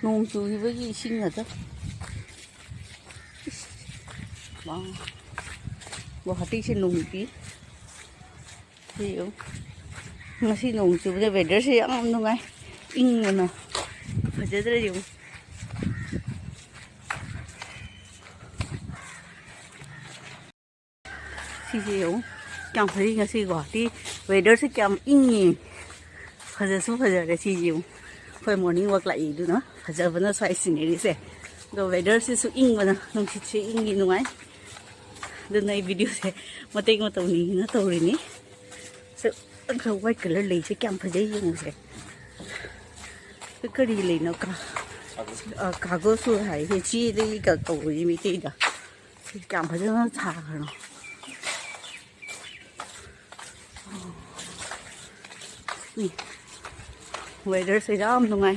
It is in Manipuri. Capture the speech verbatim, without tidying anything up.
ꯅꯣꯡ ꯆꯨꯈꯤꯕꯒꯤ ꯏꯁꯤꯡ ꯉꯥꯛꯇ꯫ ꯏꯁ, ꯋꯥ, ꯒꯨꯋꯥꯍꯥꯇꯤꯁꯦ ꯅꯣꯡ ꯄꯤ꯫ ꯁꯤ ꯌꯦꯡꯉꯨ꯫ ꯉꯁꯤ ꯅꯣꯡ ꯆꯨꯕꯗ weatherꯁꯦ ꯌꯥꯝ ꯅꯨꯡꯉꯥꯏ, ꯏꯪꯕꯅ꯫ ꯐꯖꯗ꯭ꯔꯥ ꯌꯦꯡꯉꯨ꯫ ꯁꯤꯁꯦ ꯌꯦꯡꯉꯨ, ꯀꯌꯥꯝ ꯐꯖꯩ ꯉꯁꯤ ꯒꯨꯋꯥꯍꯥꯇꯤ weatherꯁꯦ, ꯀꯌꯥꯝ ꯏꯪꯉꯤ꯫ ꯐꯖꯁꯨ ꯐꯖꯔꯦ꯫ ꯁꯤꯁꯦ ꯌꯦꯡꯉꯨ, ꯑꯩꯈꯣꯏ morning walk ꯂꯥꯛꯏ ꯑꯗꯨꯅ ꯐꯖꯕꯅ ꯁ꯭ꯋꯥꯏ sceneryꯁꯦ꯫ ꯑꯗꯣ weatherꯁꯤꯁꯨ ꯏꯪꯕꯅ, ꯅꯨꯡꯁꯤꯠꯁꯦ ꯏꯪꯉꯤ, ꯅꯨꯡꯉꯥꯏ꯫ ꯑꯗꯨꯅ ꯑꯩ videoꯁꯦ ꯃꯇꯦꯛ ꯃꯇꯧꯅꯤꯅ ꯇꯧꯔꯤꯅꯤ꯫ ꯁ-, ꯑꯪꯀ white colour ꯂꯩꯁꯦ ꯀꯌꯥꯝ ꯐꯖꯩ ꯌꯦꯡꯉꯨꯁꯦ꯫ ꯀꯔꯤ ꯂꯩꯅꯣ? ꯀꯥ-, ꯑ, ꯀꯥꯒꯣꯁꯨ ꯍꯥꯏ꯫ ꯆꯦꯗꯒꯤ ꯀ-, ꯀꯧꯕꯁꯦ ꯃꯩꯇꯩꯗ꯫ ꯁꯤ ꯀꯌꯥꯝ ꯐꯖꯅ ꯁꯥꯈ꯭ꯔꯅꯣ꯫ ꯎꯝ꯫ Weatherꯁꯦ ꯌꯥꯝ ꯅꯨꯡꯉꯥꯏ꯫